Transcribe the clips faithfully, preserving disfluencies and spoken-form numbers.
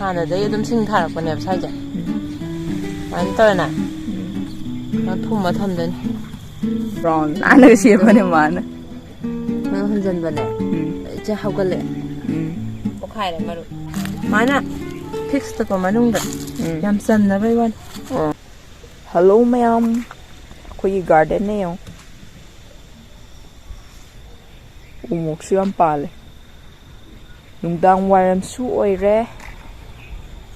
ꯍꯥꯟꯅꯗꯩ ꯑꯗꯨꯝ ꯁꯤꯡ ꯊꯥꯔꯛꯄꯅꯦꯕ ꯁ꯭ꯋꯥꯏꯁꯦ꯫ ꯎꯝ꯫ ꯑꯗꯨꯃꯥꯏꯅ ꯇꯧꯔꯦꯅ꯫ ꯎꯝ꯫ ꯃꯥ ꯐꯨꯝꯃ ꯊꯝꯗꯣꯏꯅꯦ꯫ ꯕ꯭ꯔꯥꯎꯟ ꯅꯥꯟꯅꯒ ꯁꯦꯝꯕꯅꯦ ꯃꯥꯅ꯫ ꯃꯥ ꯍꯟꯖꯟꯕꯅꯦ꯫ ꯎꯝ꯫ ꯏꯆꯦ ꯍꯧꯒꯠꯂꯛꯑꯦ꯫ ꯎꯝ꯫ ꯄꯣꯛꯈꯥꯏꯔꯦ ꯃꯔꯨ꯫ ꯃꯥꯅ ꯐꯤꯛꯁ ꯇꯧꯕ ꯃꯅꯨꯡꯗ ꯎꯝ꯫ ꯌꯥꯝ ꯆꯟꯅꯕꯩ ꯋꯥꯅꯤ꯫ ꯑꯣ꯫ ꯍꯜꯂꯣ ꯃꯌꯥꯝ, ꯑꯩꯈꯣꯏꯒꯤ ꯒꯥꯔꯗꯦꯟꯅꯦ ꯌꯦꯡꯉꯣ꯫ ꯎꯃꯣꯛꯁꯨ ꯌꯥꯝ ꯄꯥꯜꯂꯦ꯫ ꯅꯨꯡꯗꯥꯡ ꯋꯥꯏꯔꯝꯁꯨ ꯑꯣꯏꯔꯦ꯫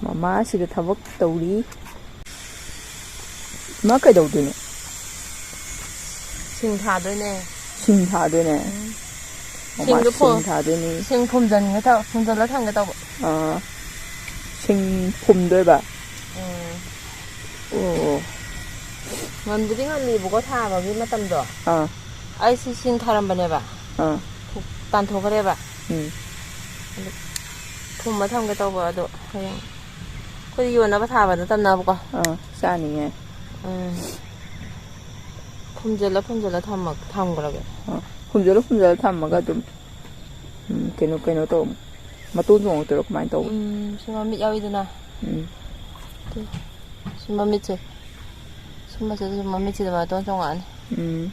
ꯃꯃꯥ ꯁꯤꯗ ꯊꯕꯛ ꯇꯧꯔꯤ꯫ ꯏꯃꯥ ꯀꯩꯗꯧꯗꯣꯏꯅꯣ? ꯁꯤꯡ ꯊꯥꯗꯣꯏꯅꯦ꯫ ꯁꯤꯡ ꯊꯥꯗꯣꯏꯅꯦ? ꯎꯝ꯫ ꯃꯃꯥ ꯁꯤꯡꯗꯣ ꯁꯤꯡ ꯐꯨ-, ꯊꯥꯗꯣꯏꯅꯦ꯫ ꯁꯤꯡ ꯐꯨꯝꯖꯤꯟꯒꯦ ꯇꯧ-, ꯐꯨꯝꯖꯤꯜꯂ ꯊꯝꯒꯦ ꯇꯧꯕ꯫ ꯑꯥ꯫ ꯁꯤꯡ ꯐꯨꯝꯗꯣꯏꯕ? ꯎꯝ꯫ ꯑꯣ꯫ ꯉꯟꯕꯨꯗꯤ ꯉꯜꯂꯤꯕꯀꯣ ꯊꯥꯕꯒꯤ ꯃꯇꯝꯗꯣ꯫ ꯑꯥ꯫ ꯑꯩ ꯁꯤ ꯁꯤꯡ ꯊꯥꯔꯝꯕꯅꯦꯕ꯫ ꯑꯥ꯫ ꯇꯥꯟꯊꯣꯛꯈ꯭ꯔꯦꯕ꯫ ꯎꯝ꯫ ꯑꯗꯨ ꯐꯨꯝꯃ ꯊꯝꯒꯦ ꯇꯧꯕ ꯑꯗꯣ ꯍꯌꯦꯡ ꯑꯩꯈꯣꯏꯗꯤ ꯌꯣꯟꯅꯕ ꯊꯥꯕ ꯅꯠꯇꯕꯅꯤꯅꯀꯣ꯫ ꯑꯥ, ꯆꯥꯅꯤꯡꯉꯥꯏ꯫ ꯎꯝ꯫ ꯐꯨꯝꯖꯤꯜꯂ ꯐꯨꯝꯖꯤꯜꯂ ꯊꯝꯃ-, ꯊꯝꯈ꯭ꯔꯒꯦ꯫ ꯑꯥ, ꯐꯨꯝꯖꯤꯜꯂ ꯐꯨꯝꯖꯤꯜꯂ ꯊꯝꯃꯒ ꯑꯗꯨꯝ, ꯎꯝ, ꯀꯩꯅꯣ, ꯀꯩꯅꯣ ꯇꯧ, ꯃꯇꯣꯟ ꯆꯣꯡꯉꯛꯇꯣꯏꯔꯣ ꯀꯃꯥꯏꯅ ꯇꯧꯕ? ꯎꯝ, ꯁꯤ ꯃꯃꯤꯠ ꯌꯥꯎꯋꯤꯗꯅ꯫ ꯎꯝ꯫ ꯁꯤ ꯃꯃꯤꯠꯁꯦ꯫ ꯁꯤ ꯃꯆꯦꯠꯁꯦ ꯃꯃꯤꯠꯁꯤꯗ ꯃꯇꯣꯟ ꯆꯣꯡꯉꯛꯑꯅꯤ꯫ ꯎꯝ꯫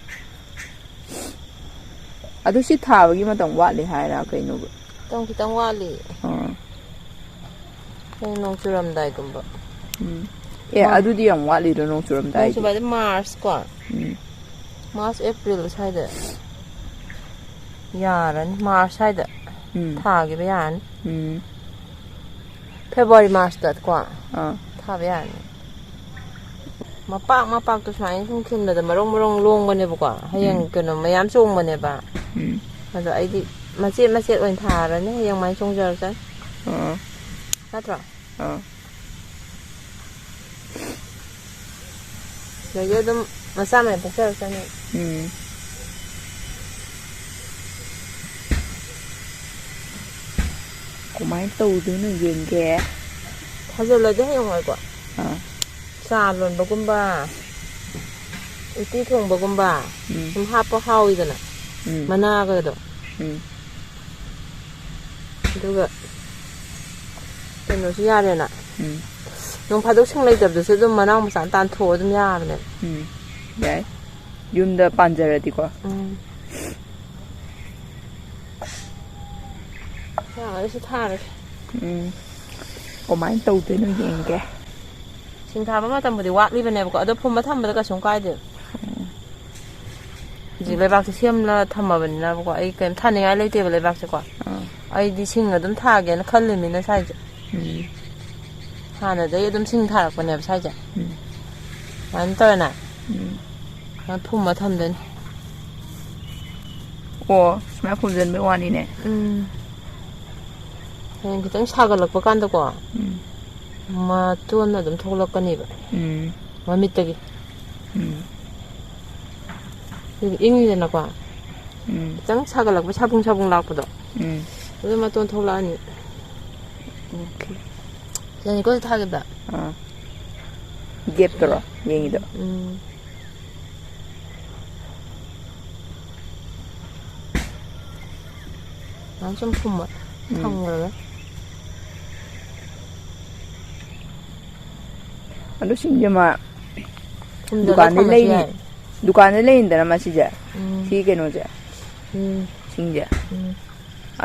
ꯑꯗꯨ ꯁꯤ ꯊꯥꯕꯒꯤ ꯃꯇꯝ ꯋꯥꯠꯂꯤ ꯍꯥꯏꯔ ꯀꯩꯅꯣꯕ? ꯃꯇꯝ ꯈꯤꯇꯪ ꯋꯥꯠꯂꯤ꯫ ꯑꯥ꯫ ꯍꯌꯦꯡ ꯅꯣꯡ ꯆꯨꯔꯝꯗꯥꯏꯒꯨꯝꯕ꯫ ꯎꯝ꯫ ꯑꯦ, ꯃꯥ-, ꯑꯗꯨꯗꯤ ꯌꯥꯝ ꯋꯥꯠꯂꯤꯗ ꯅꯣꯡ ꯅꯣꯡ ꯆꯨꯔꯝꯗꯥꯏꯗꯤ꯫ ꯆꯨꯕ ꯍꯥꯏꯗꯤ ꯃꯥꯔꯆ ꯀꯣ꯫ ꯎꯝ꯫ ꯃꯥꯔꯆ, ꯑꯦꯄ꯭ꯔꯤꯜ ꯁ꯭ꯋꯥꯏꯗ ꯌꯥꯔꯅꯤ꯫ ꯃꯥꯔꯆ ꯁ꯭ꯋꯥꯏꯗ ꯎꯝ꯫ ꯊꯥꯈꯤꯕ ꯌꯥꯔꯅꯤ꯫ ꯎꯝ꯫ ꯐꯦꯕ꯭ꯔꯨꯋꯥꯔꯤ, ꯃꯥꯔꯆꯇ ꯀꯣ ꯑꯥ꯫ ꯊꯥꯕ ꯌꯥꯔꯅꯤ꯫ ꯃꯄꯥꯛ ꯃꯄꯥꯛꯇꯣ ꯁꯨꯃꯥꯏꯅ ꯁꯨꯝ ꯈꯤꯟꯕꯗ ꯃꯔꯣꯡ ꯃꯔꯣꯡ ꯂꯣꯡꯕꯅꯦꯕꯀꯣ꯫ ꯍꯌꯦꯡ ꯎꯝ꯫ ꯀꯩꯅꯣ ꯃꯌꯥꯝ ꯆꯣꯡꯕꯅꯦꯕ꯫ ꯎꯝ꯫ ꯑꯗꯣ ꯑꯩꯗꯤ ꯃꯆꯦꯠ ꯃꯆꯦꯠ ꯑꯣꯏꯅ ꯊꯥꯔꯅꯤ, ꯍꯌꯦꯡ ꯃꯥꯏ ꯆꯣꯡꯖꯔꯛꯁꯅꯤ꯫ ꯑꯥ꯫ ꯅꯠꯇ꯭ꯔꯣ? ꯑꯥ꯫ ꯑꯗꯒꯤ ꯑꯗꯨꯝ ꯃꯆꯥ ꯃꯌꯥꯝ ꯄꯣꯛꯆꯔꯛꯆꯅꯤ꯫ ꯎꯝ꯫ ꯀꯃꯥꯏꯅ ꯇꯧꯗꯣꯏꯅꯣ ꯌꯦꯡꯒꯦ꯫ ꯐꯖꯜꯂꯗꯤ ꯍꯌꯦꯡꯋꯥꯏꯀꯣ꯫ ꯑꯥ꯫ ꯆꯥ ꯂꯣꯟꯕꯒꯨꯝꯕ, ꯎꯇꯤ ꯊꯣꯡꯕꯒꯨꯝꯕ ꯎꯝ꯫ ꯁꯨꯝ ꯍꯥꯞꯄ ꯍꯥꯎꯋꯤꯗꯅ꯫ ꯎꯝ꯫ ꯃꯅꯥꯒꯗꯣ꯫ ꯎꯝ꯫ ꯑꯗꯨꯒ ꯀꯩꯅꯣꯁꯨ ꯌꯥꯔꯦꯅ꯫ ꯎꯝ꯫ ꯅꯣꯡ ꯐꯥꯗꯣꯛ ꯁꯤꯡ ꯂꯩꯇꯕꯗꯁꯨ ꯑꯗꯨꯝ ꯃꯅꯥꯎ ꯃꯆꯥ ꯑꯃ ꯇꯥꯟꯊꯣꯛꯑ ꯑꯗꯨꯝ ꯌꯥꯕꯅꯦꯕ꯫ ꯎꯝ꯫ ꯌꯥꯏ꯫ ꯌꯨꯝꯗ ꯄꯥꯟꯖꯔꯗꯤꯀꯣ꯫ ꯎꯝ꯫ ꯌꯥꯔꯦ, ꯁꯤ ꯊꯥꯔꯒꯦ꯫ ꯎꯝ꯫ ꯀꯃꯥꯏꯅ ꯇꯧꯗꯣꯏꯅꯣ ꯌꯦꯡꯒꯦ꯫ ꯁꯤꯡ ꯊꯥꯕ ꯃꯇꯝꯕꯨꯗꯤ ꯋꯥꯠꯂꯤꯕꯅꯦꯕꯀꯣ, ꯑꯗꯣ ꯐꯨꯝꯕ ꯊꯝꯕꯗ ꯀꯩꯁꯨꯝ ꯀꯥꯏꯗꯦ꯫ ꯎꯝ꯫ ꯍꯧꯖꯤꯛ ꯂꯩꯕꯥꯛꯁꯦ ꯁꯦꯝꯂ ꯊꯝꯃꯕꯅꯤꯅꯕꯀꯣ, ꯑꯩ ꯀꯩꯝ ꯊꯥꯅꯤꯡꯉꯥꯏ ꯂꯩꯇꯦꯕ ꯂꯩꯕꯥꯛꯁꯦꯀꯣ꯫ ꯑꯥ꯫ ꯑꯩꯗꯤ ꯁꯤꯡ ꯑꯗꯨꯝ ꯊꯥꯒꯦꯅ ꯈꯜꯂꯤꯃꯤꯅ ꯁ꯭ꯋꯥꯏꯁꯦ꯫ ꯎꯝ꯫ ꯍꯥꯟꯅꯗꯩ ꯑꯗꯨꯝ ꯁꯤꯡ ꯊꯥꯔꯛꯄꯅꯦꯕ ꯁ꯭ꯋꯥꯏꯁꯦ꯫ ꯎꯝ꯫ ꯁꯨꯃꯥꯏꯅ ꯇꯧꯔꯦꯅ꯫ ꯎꯝ꯫ ꯁꯨꯃꯥꯏꯅ ꯐꯨꯝꯃ ꯊꯝꯗꯣꯏꯅꯤ꯫ ꯑꯣ, ꯁꯨꯃꯥꯏꯅ ꯐꯨꯝꯖꯤꯟꯕꯩ ꯋꯥꯅꯤꯅꯦ꯫ ꯎꯝ꯫ ꯍꯌꯦꯡ ꯈꯤꯇꯪ ꯁꯥꯒꯠꯂꯛꯄ ꯀꯥꯟꯗꯀꯣ, ꯎꯝ꯫ ꯃꯇꯣꯟ ꯑꯗꯨꯝ ꯊꯣꯛꯂꯛꯀꯅꯦꯕ꯫ ꯎꯝ꯫ ꯃꯃꯤꯠꯇꯒꯤ꯫ ꯎꯝ꯫ ꯑꯗꯨꯒ ꯏꯪꯉꯤꯗꯅꯀꯣ꯫ ꯎꯝ꯫ ꯈꯤꯇꯪ ꯁꯥꯒꯠꯂꯛꯄ ꯁꯥꯕꯨꯡ ꯁꯥꯕꯨꯡ ꯂꯥꯛꯄꯗꯣ꯫ ꯎꯝ꯫ ꯑꯗꯨ ꯃꯇꯣꯟ ꯊꯣꯛꯂꯛꯑꯅꯤ꯫ ꯑꯣꯀꯦ꯫ ꯁꯤꯗꯅꯤꯀꯣ ꯁꯤ ꯊꯥꯈꯤꯕꯗ꯫ ꯑꯥ꯫ ꯒꯦꯞꯇꯔꯣ ꯌꯦꯡꯉꯤꯗꯣ? ꯎꯝ꯫ ꯁꯨꯃꯥꯏꯅ ꯁꯨꯝ ꯐꯨꯝꯕ ꯎꯝ꯫ ꯊꯝꯈ꯭ꯔꯒ꯫ ꯑꯗꯨ ꯁꯤꯡꯁꯦ ꯃꯥ ꯐꯨꯝꯖꯤꯜꯂ ꯗꯨꯀꯥꯟꯗꯩ ꯊꯝꯃꯁꯨ ꯂꯩꯔꯤ-, ꯌꯥꯏ꯫ ꯗꯨꯀꯥꯟꯗ ꯂꯩꯔꯤꯗꯅ ꯃꯁꯤꯁꯦ? ꯎꯝ꯫ ꯁꯤ ꯀꯩꯅꯣꯁꯦ? ꯎꯝ꯫ ꯁꯤꯡꯁꯦ? ꯎꯝ꯫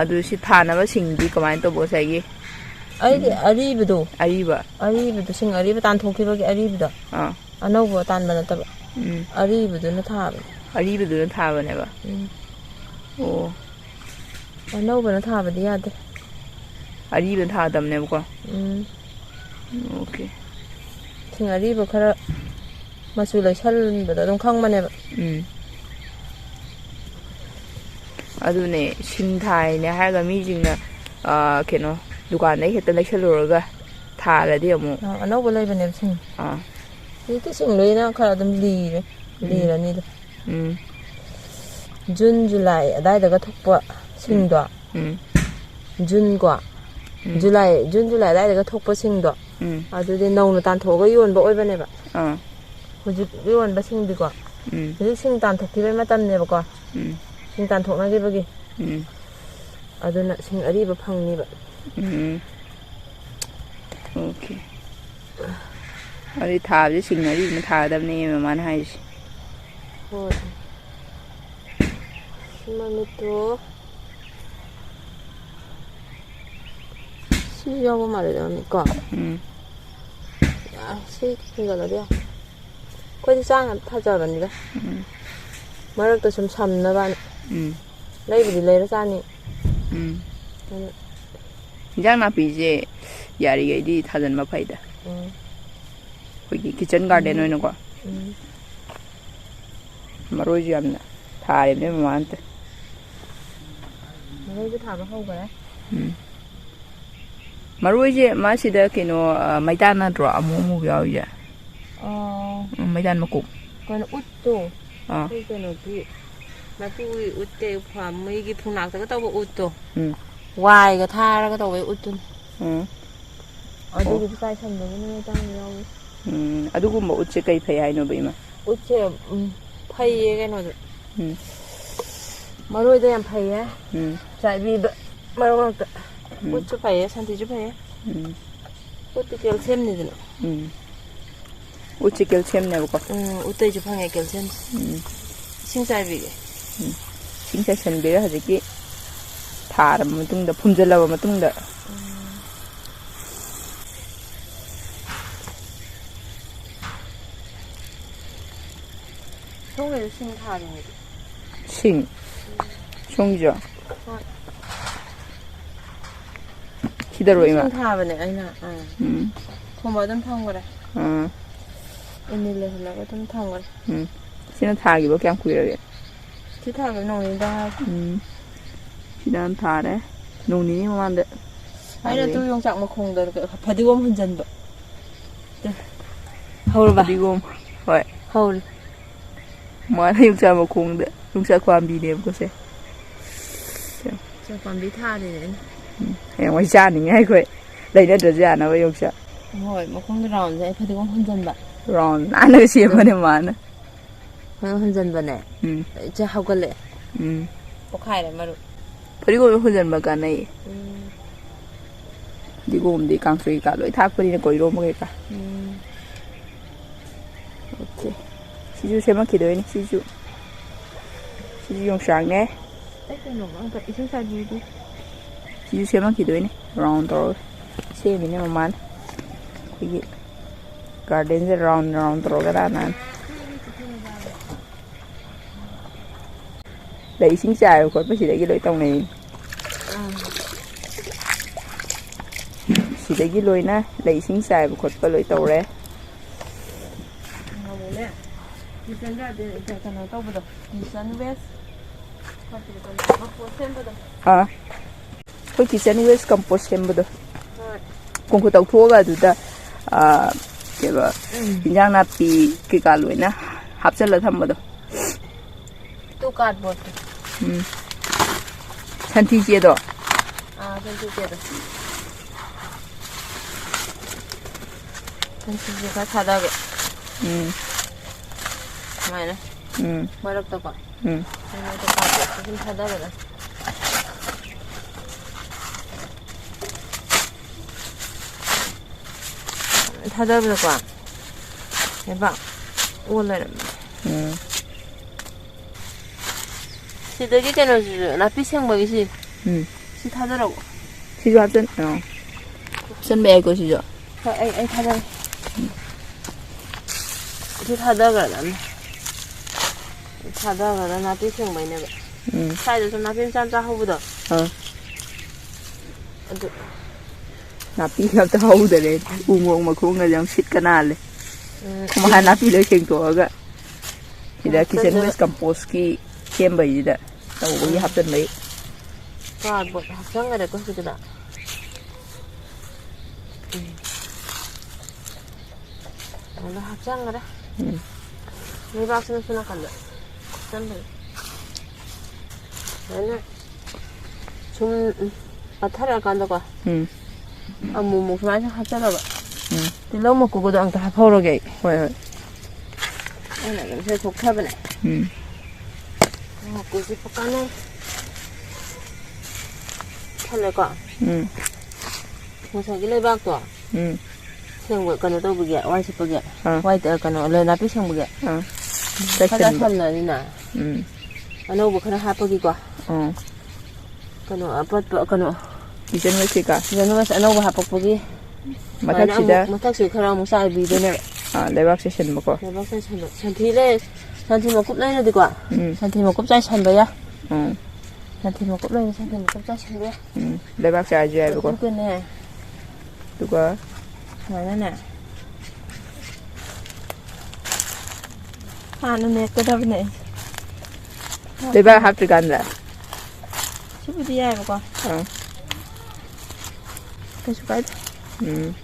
ꯑꯗꯨ ꯁꯤ ꯊꯥꯅꯕ ꯁꯤꯡꯗꯤ ꯀꯃꯥꯏꯅ ꯇꯧꯕ ꯉꯁꯥꯏꯒꯤ? ꯑꯩꯗꯤ ꯎꯝ꯫ ꯑꯔꯤꯕꯗꯣ꯫ ꯑꯔꯤꯕ? ꯑꯔꯤꯕꯗꯣ, ꯁꯤꯡ ꯑꯔꯤꯕ ꯇꯥꯟꯊꯣꯛꯈꯤꯕꯒꯤ ꯑꯔꯤꯕꯗꯣ꯫ ꯑꯥ꯫ ꯑꯅꯧꯕ ꯇꯥꯟꯕ ꯅꯠꯇꯕ꯫ ꯎꯝ꯫ ꯑꯔꯤꯕꯗꯨꯅ ꯊꯥꯕꯅꯦ꯫ ꯑꯔꯤꯕꯗꯨꯅ ꯊꯥꯕꯅꯦꯕ? ꯎꯝ꯫ ꯑꯣ꯫ ꯑꯅꯧꯕꯅ ꯊꯥꯕꯗꯤ ꯌꯥꯗꯦ꯫ ꯑꯔꯤꯕ ꯊꯥꯗꯕꯅꯦꯕꯀꯣ? ꯎꯝ꯫ ꯑꯣꯀꯦ꯫ ꯁꯤꯡ ꯑꯔꯤꯕ ꯈꯔ ꯃꯆꯨ ꯂꯩꯁꯟꯕꯗꯣ ꯑꯗꯨꯝ ꯈꯪꯕꯅꯦꯕ꯫ ꯎꯝ꯫ ꯑꯗꯨꯅꯦ, ꯁꯤꯡ ꯊꯥꯏꯅꯦ ꯍꯥꯏꯔꯒ ꯃꯤꯁꯤꯡꯅ, ꯑꯥ, ꯀꯩꯅꯣ, ꯗꯨꯀꯥꯟꯗꯩ ꯍꯦꯛꯇ ꯂꯩꯁꯜꯂꯨꯔꯒ ꯊꯥꯔꯗꯤ ꯑꯃꯨꯛ꯫ ꯑꯥ, ꯑꯅꯧꯕ ꯂꯩꯕꯅꯦꯕ ꯁꯤꯡ꯫ ꯑꯥ꯫ ꯍꯧꯖꯤꯛꯇꯤ ꯁꯤꯡ ꯂꯣꯏꯅ ꯈꯔ ꯑꯗꯨꯝ ꯂꯤꯔꯦ, ꯎꯝ꯫ ꯂꯤꯔꯅꯤꯗ꯫ ꯎꯝ꯫ ꯖꯨꯟ, ꯖꯨꯂꯥꯏ ꯑꯗꯥꯏꯗꯒ ꯊꯣꯛꯄ ꯁꯤꯡꯗꯣ꯫ ꯎꯝ꯫ ꯖꯨꯟ ꯀꯣ꯫ ꯎꯝ꯫ ꯖꯨꯂꯥꯏ, ꯖꯨꯟ, ꯖꯨꯂꯥꯏ ꯑꯗꯥꯏꯗꯒ ꯊꯣꯛꯄ ꯁꯤꯡꯗꯣ꯫ ꯎꯝ꯫ ꯑꯗꯨꯗꯤ ꯅꯧꯅ ꯇꯥꯟꯊꯣꯛꯑꯒ ꯌꯣꯟꯕ ꯑꯣꯏꯕꯅꯦꯕ꯫ ꯑꯥ꯫ ꯍꯧꯖꯤꯛ ꯌꯣꯟꯕ ꯁꯤꯡꯗꯤꯀꯣ꯫ ꯎꯝ꯫ ꯍꯧꯖꯤꯛ ꯁꯤꯡ ꯇꯥꯟꯊꯣꯛꯈꯤꯕꯩ ꯃꯇꯝꯅꯦꯕꯀꯣ꯫ ꯎꯝ꯫ ꯁꯤꯡ ꯇꯥꯟꯊꯣꯛꯅꯈꯤꯕꯒꯤ꯫ ꯎꯝ꯫ ꯑꯗꯨꯅ ꯁꯤꯡ ꯑꯔꯤꯕ ꯐꯪꯅꯤꯕ꯫ ꯎꯝ꯫ ꯑꯣꯀꯦ꯫ ꯑꯗꯨꯗꯤ ꯊꯥꯕꯁꯦ ꯁꯤꯡ ꯃꯔꯤꯒꯨꯝꯕ ꯊꯥꯒꯗꯕꯅꯦ ꯃꯃꯥꯅ ꯍꯥꯏꯔꯤꯁꯦ꯫ ꯍꯣꯏ꯫ ꯁꯤ ꯃꯃꯤꯠꯇꯣ ꯁꯤꯁꯨ ꯌꯥꯎꯕ ꯃꯥꯜꯂꯦꯗ ꯃꯃꯤꯠ ꯀꯣ꯫ ꯎꯝ꯫ ꯌꯥ, ꯁꯤ ꯈꯤꯡꯒꯠꯂꯗꯤ ꯌꯥ-, ꯑꯩꯈꯣꯏꯗꯤ ꯆꯥꯅꯕ ꯊꯥꯖꯕꯅꯤꯗ꯫ ꯎꯝ꯫ ꯃꯔꯛꯇ ꯁꯨꯝ ꯁꯝꯅꯕꯅ꯫ ꯎꯝ꯫ ꯂꯩꯕꯨꯗꯤ ꯂꯩꯔ ꯆꯥꯅꯤ꯫ ꯎꯝ꯫ ꯑꯗꯨ ꯏꯟꯖꯥꯡ ꯅꯥꯄꯤꯁꯦ ꯌꯥꯔꯤꯈꯩꯗꯤ ꯊꯥꯖꯤꯟꯕ ꯐꯩꯗ꯫ ꯎꯝ꯫ ꯑꯩꯈꯣꯏꯒꯤ ꯀꯤꯠꯆꯟ ꯒꯥꯔꯗꯦꯟ ꯎꯝ꯫ ꯑꯣꯏꯅꯀꯣ꯫ ꯎꯝ꯫ ꯃꯔꯣꯏꯁꯨ ꯌꯥꯝꯅ ꯊꯥꯔꯤꯕꯅꯦ ꯃꯃꯥꯅ꯫ ꯃꯔꯣꯏꯁꯨ ꯊꯥꯕ ꯍꯧꯈꯔꯦ꯫ ꯎꯝ꯫ ꯃꯔꯣꯏꯁꯦ ꯃꯥꯁꯤꯗ ꯀꯩꯅꯣ, ꯑ, ꯃꯩꯇꯥꯟ ꯅꯠꯇ꯭ꯔꯣ ꯑꯃꯨ ꯑꯃꯨꯕ ꯌꯥꯎꯔꯤꯁꯦ? ꯑꯣ꯫ ꯎꯝ, ꯃꯩꯇꯥꯟ ꯃꯀꯨꯞ꯫ ꯀꯩꯅꯣ ꯎꯠꯇꯣ? ꯑꯥ꯫ ꯑꯩꯈꯣꯏ ꯀꯩꯅꯣꯒꯤ ꯃꯄꯨꯒꯤ ꯎꯠꯇꯦ, ꯐꯥꯝ ꯃꯣꯏꯒꯤ ꯐꯨꯅꯥꯛꯇꯒ ꯇꯧꯕ ꯎꯠꯇꯣ꯫ ꯎꯝ꯫ ꯋꯥꯏꯒ ꯊꯥꯔꯒ ꯇꯧꯕꯩ ꯎꯠꯇꯨꯅꯤ꯫ ꯎꯝ꯫ ꯑꯗꯨꯒꯤꯁꯨ ꯆꯥꯏꯁꯟꯕꯒꯤꯅꯦ ꯃꯩꯇꯥꯟ ꯌꯥꯎꯔꯤꯁꯦ꯫ ꯎꯝ, ꯑꯗꯨꯒꯨꯝꯕ ꯎꯠꯁꯦ ꯀꯩ ꯐꯩ ꯍꯥꯏꯅꯣꯕ, ꯏꯃꯥ? ꯎꯠꯁꯦ, ꯎꯝ, ꯐꯩꯌꯦ ꯀꯩꯅꯣꯗ꯫ ꯎꯝ꯫ ꯃꯔꯣꯏꯗ ꯌꯥꯝ ꯐꯩꯌꯦ꯫ ꯎꯝ꯫ ꯆꯥꯏꯕꯤꯕ ꯃꯔꯛ ꯃꯔꯛꯇ꯫ ꯎꯝ꯫ ꯎꯠꯁꯨ ꯐꯩꯌꯦ, ꯁꯟꯊꯤꯁꯨ ꯐꯩꯌꯦ꯫ ꯎꯝ꯫ ꯎꯠꯇꯤ ꯀꯦꯜꯁꯤꯌꯝꯅꯤꯗꯅ꯫ ꯎꯝ꯫ ꯎꯠꯁꯦ ꯀꯦꯜꯁꯤꯌꯝꯅꯦꯕꯀꯣ꯫ ꯎꯝ, ꯎꯠꯇꯩꯁꯨ ꯐꯪꯉꯦ ꯀꯦꯜꯁꯤꯌꯝꯁꯦ꯫ ꯎꯝ꯫ ꯏꯁꯤꯡ ꯆꯥꯏꯕꯤꯒꯦ꯫ ꯎꯝ꯫ ꯏꯁꯤꯡ ꯆꯥꯏꯁꯟꯕꯤꯔ ꯍꯧꯖꯤꯛꯀꯤ ꯊꯥꯔꯕ ꯃꯇꯨꯡꯗ, ꯐꯨꯝꯖꯤꯜꯂꯕ ꯃꯇꯨꯡꯗ꯫ ꯎꯝ꯫ ꯁꯣꯝꯒꯤꯁꯨ ꯁꯤꯡ ꯊꯥꯔꯤꯅꯦ꯫ ꯁꯤꯡ? ꯁꯣꯝꯒꯤꯁꯨ? ꯍꯣꯏ꯫ ꯁꯤꯗꯔꯣ, ꯏꯃꯥ? ꯁꯤꯡ ꯊꯥꯕꯅꯦ ꯑꯩꯅ꯫ ꯑꯥ꯫ ꯎꯝ꯫ ꯈꯣꯝꯕ ꯑꯗꯨꯝ ꯊꯝꯈ꯭ꯔꯦ꯫ ꯑꯥ꯫ ꯏꯅꯤꯜ ꯂꯩꯍꯜꯂꯒ ꯑꯗꯨꯝ ꯊꯝꯈ꯭ꯔꯦ꯫ ꯎꯝ꯫ ꯁꯤꯅ ꯊꯥꯈꯤꯕ ꯀꯌꯥꯝ ꯀꯨꯏꯔꯒꯦ? ꯁꯤ ꯊꯥꯈꯤꯕ ꯅꯣꯡ ꯅꯤꯅꯤꯗ ꯉꯥꯏꯔꯤ꯫ ꯎꯝ꯫ ꯁꯤꯗ ꯊꯥꯔꯦ꯫ ꯅꯣꯡ ꯅꯤꯅꯤ ꯃꯃꯥꯡꯗ ꯑꯩꯅ ꯊꯥꯕꯅꯦ꯫ ꯇꯨ ꯌꯣꯡꯆꯥꯛ ꯃꯈꯣꯡꯗ ꯐꯗꯤꯒꯣꯝ ꯍꯨꯟꯖꯟꯕ꯫ ꯇꯨ꯫ ꯍꯧꯔꯕ? ꯐꯗꯤꯒꯣꯝ꯫ ꯍꯣꯏ꯫ ꯍꯧꯔꯦ꯫ ꯃꯥꯅ ꯌꯣꯡꯆꯥꯛ ꯃꯈꯣꯡꯗ, ꯌꯣꯡꯆꯥꯛ ꯄꯥꯝꯕꯤꯅꯦꯕꯀꯣ ꯁꯦ꯫ ꯌꯣꯡꯆꯥꯛ ꯄꯥꯝꯕꯤ ꯊꯥꯔꯤꯅꯦ ꯑꯩꯅ꯫ ꯎꯝ꯫ ꯍꯌꯦꯡꯋꯥꯏ ꯆꯥꯅꯤꯡꯉꯥꯏ ꯑꯩꯈꯣꯏ ꯂꯩꯅꯗ꯭ꯔꯁꯨ ꯌꯥꯅꯕ ꯌꯣꯡꯆꯥꯛ꯫ ꯍꯣꯏ, ꯃꯈꯣꯡꯗ ꯔꯥꯎꯟꯁꯦ ꯑꯩ ꯐꯗꯤꯒꯣꯝ ꯍꯨꯟꯖꯟꯕ꯫ ꯔꯥꯎꯟ ꯅꯥꯟꯅꯒ ꯁꯦꯝꯕꯅꯦ ꯃꯥꯅ꯫ ꯍꯣꯏ, ꯍꯨꯟꯖꯟꯕꯅꯦ꯫ ꯎꯝ꯫ ꯏꯆꯦ ꯍꯧꯒꯠꯂꯛꯑꯦ꯫ ꯎꯝ꯫ ꯄꯣꯛꯈꯥꯏꯔꯦ ꯃꯔꯨ꯫ ꯐꯗꯤꯒꯣꯝ ꯍꯨꯟꯖꯟꯕ ꯀꯥꯟꯅꯩꯌꯦ꯫ ꯎꯝ꯫ ꯐꯗꯤꯒꯣꯝꯗꯤ ꯀꯥꯡꯁꯣꯏ ꯀꯩꯀꯥ ꯂꯣꯏ ꯊꯥꯛꯄꯅꯤꯅꯀꯣ, ꯏꯔꯣꯝꯕ ꯀꯩꯀꯥ꯫ ꯎꯝ꯫ ꯑꯣꯀꯦ꯫ ꯁꯤꯁꯨ ꯁꯦꯝꯃꯛꯈꯤꯗꯣꯏꯅꯤ, ꯁꯤꯁꯨ꯫ ꯁꯤꯁꯨ ꯌꯣꯡꯆꯥꯛꯅꯦ꯫ ꯑꯩ ꯀꯩꯅꯣ ꯑꯝꯇ ꯏꯁꯤꯡ ꯆꯥꯏꯕꯤꯌꯨꯗꯤ꯫ ꯁꯤꯁꯨ ꯁꯦꯝꯃꯛꯈꯤꯗꯣꯏꯅꯤ, ꯔꯥꯎꯟ ꯇꯧꯔꯒ꯫ ꯁꯦꯝꯃꯤꯅꯦ ꯃꯃꯥꯅ꯫ ꯑꯩꯈꯣꯏꯒꯤ ꯒꯥꯔꯗꯦꯟꯁꯦ ꯔꯥꯎꯟ ꯔꯥꯎꯟ ꯇꯧꯔꯒ ꯅꯥꯟꯅ꯫ ꯂꯩ ꯏꯁꯤꯡ ꯆꯥꯏꯕ ꯈꯣꯠꯄ ꯁꯤꯗꯒꯤ ꯂꯣꯏ ꯇꯧꯅꯩ꯫ ꯑꯥ꯫ ꯁꯤꯗꯒꯤ ꯂꯣꯏꯅ ꯂꯩ ꯏꯁꯤꯡ ꯆꯥꯏꯕ ꯈꯣꯠꯄ ꯂꯣꯏ ꯇꯧꯔꯦ꯫ ꯅꯍꯥꯟꯃꯨꯛꯅꯦ, kitchen garden, ꯀꯩꯅꯣ ꯇꯧꯕꯗꯣ, kitchen waste, compost ꯁꯦꯝꯕꯗꯣ꯫ ꯑꯥ꯫ ꯑꯩꯈꯣꯏ kitchen waste compost ꯁꯦꯝꯕꯗꯣ꯫ ꯍꯣꯏ꯫ ꯀꯣꯡꯈꯨꯠ ꯇꯧꯊꯣꯛꯑꯒ ꯑꯗꯨꯗ, ꯑꯥ, ꯀꯩꯕ, ꯎꯝ꯫ ꯏꯟꯖꯥꯡ ꯅꯥꯄꯤ ꯀꯩꯀꯥ ꯂꯣꯏꯅ ꯍꯥꯞꯆꯜꯂ ꯊꯝꯕꯗꯣ꯫ ꯇꯨ cardboard ꯇꯨ꯫ ꯎꯝ꯫ ꯁꯟꯊꯤ ꯆꯦꯗꯣ? ꯑꯥ, ꯁꯟꯊꯤ ꯆꯦꯗꯣ꯫ ꯁꯟꯊꯤ ꯆꯦ ꯈꯔ ꯊꯥꯗꯒꯦ꯫ ꯎꯝ꯫ ꯁꯨꯃꯥꯏꯅ꯫ ꯎꯝ꯫ ꯃꯔꯛꯇꯀꯣ꯫ ꯎꯝ꯫ ꯁꯨꯃꯥꯏꯅ cardboard ꯁꯨꯝ ꯊꯥꯗꯒꯗꯕꯅꯤ꯫ ꯊꯥꯗꯕꯗꯀꯣ ꯂꯩꯕꯥꯛ ꯑꯣ ꯂꯩꯔꯝꯃꯦ꯫ ꯎꯝ꯫ ꯁꯤꯗꯒꯤ ꯀꯩꯅꯣꯁꯤꯁꯨ, ꯅꯥꯄꯤ ꯁꯦꯡꯕꯒꯤꯁꯤ꯫ ꯎꯝ꯫ ꯁꯤ ꯊꯥꯗꯔꯛꯑꯣ꯫ ꯁꯤꯁꯨ ꯍꯥꯞꯆꯟ-, ꯑꯥ꯫ ꯍꯥꯞꯆꯟꯕ ꯌꯥꯏꯀꯣ ꯁꯤꯁꯨ? ꯍꯣꯏ, ꯑꯩ, ꯑꯩ ꯊꯥꯗꯔꯦ꯫ ꯁꯤ ꯊꯥꯗꯈ꯭ꯔꯗꯕꯅꯦ꯫ ꯊꯥꯗꯈ꯭ꯔꯒ ꯅꯥꯄꯤ ꯁꯦꯡꯕꯩꯅꯦꯕ꯫ ꯎꯝ꯫ ꯁ꯭ꯋꯥꯏꯗꯁꯨ ꯅꯥꯄꯤ ꯃꯆꯥ ꯃꯆꯥ ꯍꯧꯕꯗꯣ꯫ ꯑꯥ꯫ ꯑꯗꯨ꯫ ꯅꯥꯄꯤ ꯑꯝꯇ ꯍꯧꯗꯔꯦ꯫ ꯎ ꯃꯣꯔꯣꯛ ꯃꯈꯣꯡꯒꯁꯦ ꯌꯥꯝ ꯁꯤꯠꯀ ꯅꯥꯜꯂꯦ꯫ ꯎꯝ꯫ ꯃꯍꯥ ꯅꯥꯄꯤ ꯂꯣꯏ ꯁꯦꯡꯗꯣꯛꯑꯒ ꯁꯤꯗ kitchen ꯍꯥꯞꯆꯜꯂꯒ꯫ Waste compost ꯀꯤ ꯁꯦꯝꯕꯩꯁꯤꯗ ꯇꯧꯕꯒꯤ ꯎꯝ꯫ ꯍꯥꯞꯆꯟꯕꯩ꯫ Cardboard ꯍꯥꯞꯆꯟꯈꯔꯦꯀꯣ ꯍꯧꯖꯤꯛꯀꯤꯗ꯫ ꯎꯝ꯫ ꯑꯗ ꯍꯥꯞꯆꯟꯈꯔꯦ꯫ ꯎꯝ꯫ ꯂꯩꯕꯥꯛꯁꯤꯅ ꯁꯣꯝ ꯅꯥꯀꯟꯗ ꯍꯥꯞꯆꯟꯕꯅꯦ꯫ ꯁꯨꯃꯥꯏꯅ ꯁꯨꯝ ꯄꯠꯊꯔꯛꯑꯀꯥꯟꯗꯀꯣ꯫ ꯎꯝ꯫ ꯑꯃꯨꯛ ꯑꯃꯨꯛ ꯁꯨꯃꯥꯏꯅ ꯍꯥꯞꯆꯜꯂꯕ꯫ ꯎꯝ꯫ ꯇꯤꯜꯍꯧ ꯃꯀꯨꯒꯗꯣ ꯑꯝꯇ ꯍꯥꯞꯍꯧꯔꯒꯦ ꯑꯩ꯫ ꯍꯣꯏ, ꯍꯣꯏ꯫ ꯑꯩꯅ ꯑꯗꯨꯝ ꯁꯤꯗ ꯊꯣꯛꯊꯕꯅꯦ꯫ ꯎꯝ꯫ ꯃꯀꯨꯁꯤ ꯀꯥꯟꯅꯩ ꯈꯜꯂꯦꯀꯣ꯫ ꯎꯝ꯫ ꯉꯁꯥꯏꯒꯤ ꯂꯩꯕꯥꯛꯇꯣ ꯎꯝ ꯁꯦꯡꯕ, ꯀꯩꯅꯣ ꯇꯧꯕꯒꯤ, ꯋꯥꯏ ꯁꯤꯠꯄꯒꯤ, ꯑꯥ ꯋꯥꯏ ꯇ-, ꯀꯩꯅꯣ, ꯂꯩ ꯅꯥꯄꯤ ꯁꯦꯡꯕꯒꯤ ꯑꯥ ꯈꯔ ꯇꯩꯁꯟꯕ ꯁꯝꯅꯔꯤꯅ ꯎꯝ ꯑꯅꯧꯕ ꯈꯔ ꯍꯥꯞꯄꯒꯤꯀꯣ꯫ ꯑꯥ ꯀꯩꯅꯣ ꯑꯄꯠꯄ, ꯀꯩꯅꯣ ꯀꯤꯆꯟ ꯋꯦꯁ ꯀꯩꯀꯥ ꯀꯤꯆꯟ ꯋꯦꯁ ꯑꯅꯧꯕ ꯍꯥꯄꯛꯄꯒꯤ ꯁꯨꯃꯥꯏꯅ ꯃꯊꯛꯁꯤꯗ ꯑꯃꯨꯛ, ꯃꯊꯛꯁꯤ ꯈꯔ ꯑꯃꯨꯛ ꯆꯥꯏꯕꯤꯗꯣꯏꯅꯦꯕ꯫ ꯑꯥ ꯂꯩꯕꯥꯛꯁꯦ ꯁꯤꯟꯕꯀꯣ꯫ ꯂꯩꯕꯥꯛ ꯆꯥꯏꯁꯟꯕ, ꯁꯟꯊꯤ ꯂꯩ, ꯁꯟꯊꯤ ꯃꯀꯨꯞ ꯂꯩꯔꯗꯤꯀꯣ ꯎꯝ ꯁꯟꯊꯤ ꯃꯀꯨꯞ ꯆꯥꯏꯁꯟꯕ ꯌꯥꯏ꯫ ꯎꯝ ꯁꯟꯊꯤ ꯃꯀꯨꯞ ꯂꯩꯔꯗꯤ ꯁꯟꯊꯤ ꯃꯀꯨꯞ ꯆꯥꯏꯁꯟꯕ ꯌꯥꯏ꯫ ꯎꯝ ꯂꯩꯕꯥꯛ ꯆꯥꯏꯔꯁꯨ ꯌꯥꯏꯕꯀꯣ꯫ ꯑꯗꯨꯒꯅꯦ ꯑꯗꯨꯒ ꯁꯨꯃꯥꯏꯅꯅꯦ ꯍꯥꯟꯅ ꯅꯦꯠꯀꯗꯕꯅꯦ꯫ ꯂꯩꯕꯥꯛ ꯍꯥꯞꯇ꯭ꯔꯤꯀꯥꯟꯗ ꯁꯤꯕꯨꯗꯤ ꯌꯥꯏꯕꯀꯣ꯫ ꯑꯥ ꯀꯩꯁꯨ ꯀꯥꯏꯗꯦ꯫ ꯎꯝ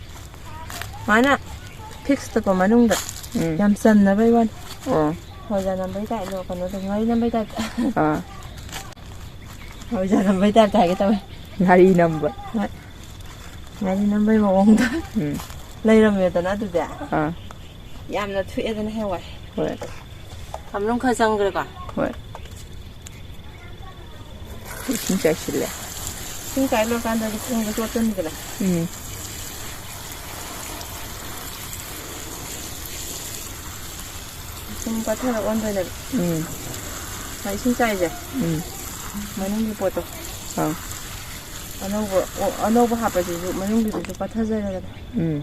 ꯁꯨꯃꯥꯏꯅ ꯐꯤꯛꯁꯇꯀꯣ ꯃꯅꯨꯡꯗ ꯎꯝ ꯌꯥꯝ ꯆꯟꯅꯕꯩ ꯋꯥꯅꯤ꯫ ꯑꯣ ꯍꯣꯏꯖꯥ ꯅꯝꯕꯩ ꯇꯥꯏꯞ, ꯀꯩꯅꯣ ꯇꯧ, ꯉꯥꯔꯤ ꯅꯝꯕꯩ ꯇꯥꯏꯞꯇ꯫ ꯑꯥ ꯍꯣꯏꯖꯥ ꯅꯝꯕꯩ ꯇꯥꯏꯞꯇ ꯍꯥꯏꯒꯦ ꯇꯧꯋꯦ꯫ ꯉꯥꯔꯤ ꯅꯝꯕ꯫ ꯍꯣꯏ ꯉꯥꯔꯤ ꯅꯝꯕꯩ ꯃꯑꯣꯡꯗ ꯎꯝ ꯂꯩꯔꯝꯃꯦꯗꯅ ꯑꯗꯨꯗꯤ꯫ ꯑꯥ ꯌꯥꯝꯅ ꯊꯣꯛꯑꯦꯗꯅ ꯍꯌꯦꯡꯋꯥꯏ꯫ ꯍꯣꯏ ꯊꯝꯕ꯭ꯔꯨꯝ ꯈꯔ ꯆꯪꯈ꯭ꯔꯦꯀꯣ꯫ ꯍꯣꯏ ꯏꯁꯤꯡ ꯆꯥꯏꯁꯤꯜꯂꯦ꯫ ꯏꯁꯤꯡ ꯆꯥꯏ ꯂꯣꯏꯔꯀꯥꯟꯗꯗꯤ ꯈꯣꯡꯗ ꯆꯣꯠꯇꯣꯏꯅꯤꯗꯅ꯫ ꯎꯝ ꯏꯁꯤꯡ ꯄꯠꯊꯔ ꯑꯣꯟꯗꯣꯏꯅꯦꯕ꯫ ꯎꯝ ꯃꯥ ꯏꯁꯤꯡ ꯆꯥꯏꯁꯦ ꯎꯝ ꯃꯅꯨꯡꯒꯤ ꯄꯣꯠꯇꯣ ꯑꯥ ꯑꯅꯧꯕ, ꯑꯣ, ꯑꯅꯧꯕ ꯍꯥꯞꯄꯁꯤꯁꯨ ꯃꯅꯨꯡꯒꯤꯗꯨꯁꯨ ꯄꯠꯊꯖꯔꯦꯗꯅ꯫ ꯎꯝ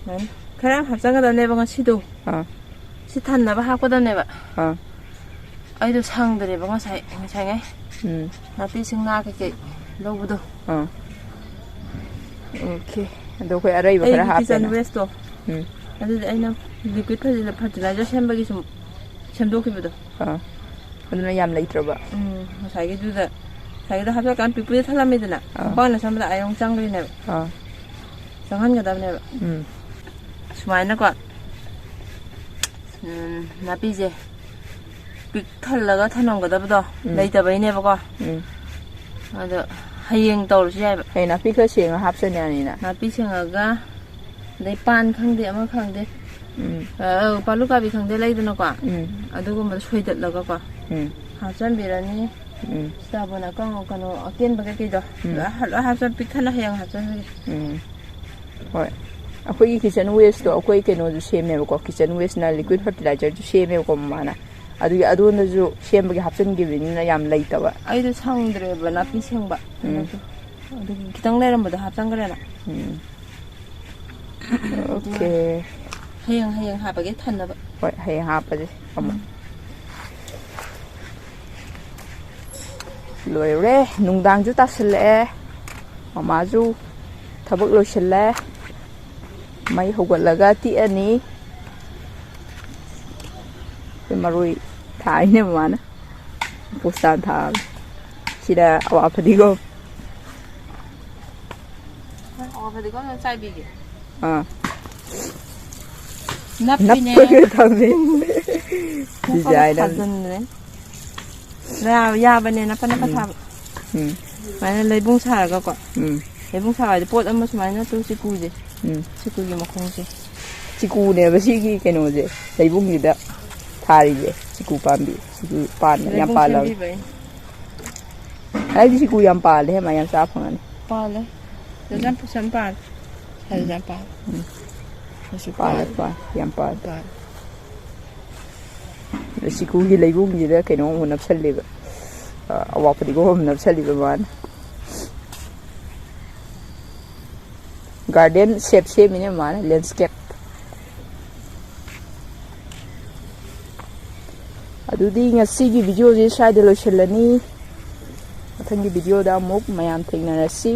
ꯁꯨꯃꯥꯏꯅ ꯈꯔ ꯌꯥꯝ ꯍꯥꯞꯆꯟꯒꯗꯕꯅꯦꯕ ꯉꯁꯤꯗꯣ꯫ ꯑꯥ ꯁꯤ ꯊꯟꯅꯕ ꯍꯥꯞꯀꯗꯕꯅꯦꯕ꯫ ꯑꯥ ꯑꯩꯗꯣ ꯁꯪꯗ꯭ꯔꯦꯕ ꯉꯁꯥꯏ, ꯉꯁꯥꯏꯉꯩ ꯎꯝ ꯅꯥꯄꯤ ꯁꯤꯡꯅꯥ ꯀꯩꯀꯩ ꯂꯧꯕꯗꯣ꯫ ꯑꯥ ꯑꯣꯀꯦ꯫ ꯑꯗꯣ ꯑꯩꯈꯣꯏ ꯑꯔꯩꯕ ꯈꯔ ꯑꯩꯒꯤ ꯀꯤꯆꯟ ꯍꯥꯞꯄꯦꯅ꯫ ꯋꯦꯁꯇꯣ ꯎꯝ ꯑꯗꯨꯗꯤ ꯑꯩꯅ ꯂꯤꯀ꯭ꯋꯤꯠ ꯐꯔꯇꯤꯂꯥꯏꯖꯔ ꯁꯦꯝꯕꯒꯤ ꯁꯨꯝ ꯁꯦꯝꯗꯣꯛꯈꯤꯕꯗꯣ꯫ ꯑꯥ ꯑꯗꯨꯅ ꯌꯥꯝ ꯂꯩꯇ꯭ꯔꯕ꯫ ꯎꯝ ꯉꯁꯥꯏꯒꯤꯗꯨꯗ, ꯉꯁꯥꯏꯒꯤꯗꯣ ꯍꯥꯞꯆꯜꯂꯀꯥꯟ ꯄꯤꯛꯄꯨꯗꯤ ꯊꯜꯂꯝꯃꯤꯗꯅ ꯑꯥ ꯈꯣꯡꯕꯥꯟꯗ ꯁꯣꯝꯗ ꯑꯥ ꯌꯧ ꯆꯪꯈ꯭ꯔꯤꯅꯦꯕ꯫ ꯑꯥ ꯆꯪꯍꯟꯒꯗꯕꯅꯦꯕ꯫ ꯎꯝ ꯁꯨꯃꯥꯏꯅꯀꯣ ꯎꯝ ꯅꯥꯄꯤꯁꯦ ꯄꯤꯛ ꯊꯜꯂꯒ ꯊꯝꯂꯝꯒꯗꯕꯗꯣ ꯎꯝ ꯂꯩꯇꯕꯩꯅꯦꯕꯀꯣ꯫ ꯎꯝ ꯑꯗꯣ ꯍꯌꯦꯡ ꯇꯧꯔꯁꯨ ꯌꯥꯏꯕ꯫ ꯍꯌꯦꯡ ꯅꯥꯄꯤ ꯈꯔ ꯁꯦꯡꯉ ꯍꯥꯞꯆꯟ ꯌꯥꯅꯤꯅ꯫ ꯅꯥꯄꯤ ꯁꯦꯡꯉꯒ ꯑꯗꯩ ꯄꯥꯟ ꯈꯪꯗꯦ ꯑꯃ ꯈꯪꯗꯦ ꯎꯝ ꯑ, ꯄꯥꯂꯨ ꯀꯥꯕꯤ ꯈꯪꯗꯦ ꯂꯩꯗꯅꯀꯣ꯫ ꯎꯝ ꯑꯗꯨꯒꯨꯝꯕꯗꯣ ꯁꯣꯏꯗꯠꯂꯒꯀꯣ ꯎꯝ ꯍꯥꯞꯆꯤꯟꯕꯤꯔꯅꯤ꯫ ꯎꯝ꯫ ꯁꯤꯇꯥꯕꯣꯟ ꯑꯀꯪ ꯀꯩꯅꯣ ꯑꯀꯦꯟꯕ ꯀꯩꯀꯩꯗꯣ ꯎꯝ꯫ ꯂꯣꯏ ꯍꯥ-, ꯂꯣꯏ ꯍꯥꯞꯆꯤꯜꯂ ꯄꯤꯛ ꯊꯟꯅ ꯍꯌꯦꯡ ꯍꯥꯞꯆꯤꯟꯕꯤꯒꯦ꯫ ꯎꯝ꯫ ꯍꯣꯏ꯫ ꯑꯩꯈꯣꯏꯒꯤ kitchen wasteꯇꯣ ꯑꯩꯈꯣꯏ ꯀꯩꯅꯣꯁꯨ ꯁꯦꯝꯃꯦꯕꯀꯣ꯫ Kitchen wasteꯅ liquid fertilizerꯁꯨ ꯁꯦꯝꯃꯦꯕꯀꯣ ꯃꯃꯥꯅ꯫ ꯑꯗꯨꯒꯤ ꯑꯗꯣꯝꯗꯁꯨ ꯁꯦꯝꯕꯒꯤ ꯍꯥꯞꯆꯤꯟꯈꯤꯕꯅꯤꯅ ꯌꯥꯝ ꯂꯩꯇꯕ꯫ ꯑꯩꯗꯣ ꯁꯪꯗ꯭ꯔꯦꯕ ꯅꯥꯄꯤ ꯁꯦꯡꯕ꯫ ꯎꯝ꯫ ꯑꯗꯨꯒꯤ ꯈꯤꯇꯪ ꯂꯩꯔꯝꯕꯗꯣ ꯍꯥꯞꯆꯤꯟꯈ꯭ꯔꯦꯅ꯫ ꯎꯝ꯫ Okay꯫ ꯍꯌꯦꯡ, ꯍꯌꯦꯡ ꯍꯥꯞꯄꯒꯦ ꯊꯟꯅꯕ꯫ ꯍꯣꯏ, ꯍꯌꯦꯡ ꯍꯥꯞꯄꯁꯦ ꯑꯃꯨꯛ꯫ ꯂꯣꯏꯔꯦ, ꯅꯨꯡꯗꯥꯡꯁꯨ ꯇꯥꯁꯜꯂꯛꯑꯦ꯫ ꯃꯃꯥꯁꯨ ꯊꯕꯛ ꯂꯣꯏꯁꯤꯜꯂꯦ꯫ ꯃꯩ ꯍꯧꯒꯠꯂꯒ ꯇꯤꯛꯑꯅꯤ꯫ ꯑꯩꯈꯣꯏ ꯃꯔꯣꯏ ꯊꯥꯏꯅꯦ ꯃꯃꯥꯅ꯫ ꯄꯣꯁꯇꯥꯟ ꯊꯥꯕꯅꯦ꯫ ꯁꯤꯗ ꯑꯋꯥ ꯐꯗꯤꯒꯣꯝ꯫ ꯑꯋꯥ ꯐꯗꯤꯒꯣꯝ ꯑꯗꯨꯝ ꯆꯥꯏꯕꯤꯒꯦ꯫ ꯑꯥ꯫ ꯅꯞꯄꯤꯅꯦ꯫ ꯅꯞꯄꯒ ꯊꯝꯃꯦ꯫ ꯅꯞꯄꯒ design ꯑꯃ꯫ ꯊꯥꯖꯤꯟꯕꯅꯦ꯫ ꯌꯥ-, ꯌꯥꯕꯅꯦ, ꯅꯞꯄ ꯅꯞꯄ ꯎꯝ꯫ ꯊꯥꯕ꯫ ꯎꯝ꯫ ꯁꯨꯃꯥꯏꯅ ꯂꯩꯕꯨꯡ ꯁꯥꯔꯒꯀꯣ꯫ ꯎꯝ꯫ ꯂꯩꯕꯨꯡ ꯁꯥꯕ ꯍꯥꯏꯗꯤ ꯄꯣꯠ ꯑꯃ ꯁꯨꯃꯥꯏꯅ ꯇꯨ ꯆꯤꯀꯨꯁꯦ꯫ ꯎꯝ꯫ ꯆꯤꯀꯨꯒꯤ ꯃꯈꯣꯡꯁꯦ꯫ ꯆꯤꯀꯨꯅꯦꯕ ꯁꯤꯒꯤ ꯀꯩꯅꯣꯁꯦ, ꯂꯩꯕꯨꯡꯁꯤꯗ ꯊꯥꯔꯤꯁꯦ꯫ ꯆꯤꯀꯨ ꯄꯥꯝꯕꯤ꯫ ꯆꯤꯀꯨ ꯄꯥꯟꯕ ꯌꯥꯝ ꯂꯩꯕꯨꯡ ꯄꯥꯜꯂꯕꯅꯦ꯫ ꯁꯦꯝꯕꯤꯕꯩꯅꯦ꯫ ꯑꯩꯗꯤ ꯆꯤꯀꯨ ꯌꯥꯝ ꯄꯥꯜꯂꯦ, ꯃꯥ ꯌꯥꯝ ꯆꯥ ꯐꯪꯉꯅꯤ꯫ ꯄꯥꯜꯂꯦ꯫ ꯑꯗꯨꯁꯨ ꯌꯥꯝ ꯐꯖꯅ ꯄꯥꯜꯂꯦ꯫ ꯑꯗꯨꯁꯨ ꯌꯥꯝ ꯄꯥꯜꯂꯦ꯫ ꯎꯝ꯫ ꯑꯗꯨꯁꯨ ꯄꯥꯜꯂꯦ, ꯄꯥꯜꯂꯦ꯫ ꯄꯥꯜꯂꯦ, ꯌꯥꯝ ꯄꯥꯜꯂꯦ꯫ ꯄꯥꯜꯂꯦ꯫ ꯑꯗꯣ ꯆꯤꯀꯨꯒꯤ ꯂꯩꯕꯨꯡꯁꯤꯗ ꯀꯩꯅꯣ ꯑꯃꯨꯛ ꯅꯞꯁꯜꯂꯦꯕ꯫ ꯑ, ꯑꯋꯥ ꯐꯗꯤꯒꯣꯝ ꯑꯃ ꯅꯞꯁꯜꯂꯤꯕ ꯃꯥꯅ꯫ Garden shape ꯁꯦꯝꯃꯤꯅꯦ ꯃꯥꯅ, landscape꯫ ꯑꯗꯨꯗꯤ ꯉꯁꯤꯒꯤ videoꯁꯦ ꯁ꯭ꯋꯥꯏꯗ ꯂꯣꯏꯁꯤꯜꯂꯅꯤ꯫ ꯃꯊꯪꯒꯤ videoꯗ ꯑꯃꯨꯛ ꯃꯌꯥꯝ ꯊꯦꯡꯅꯔꯁꯤ꯫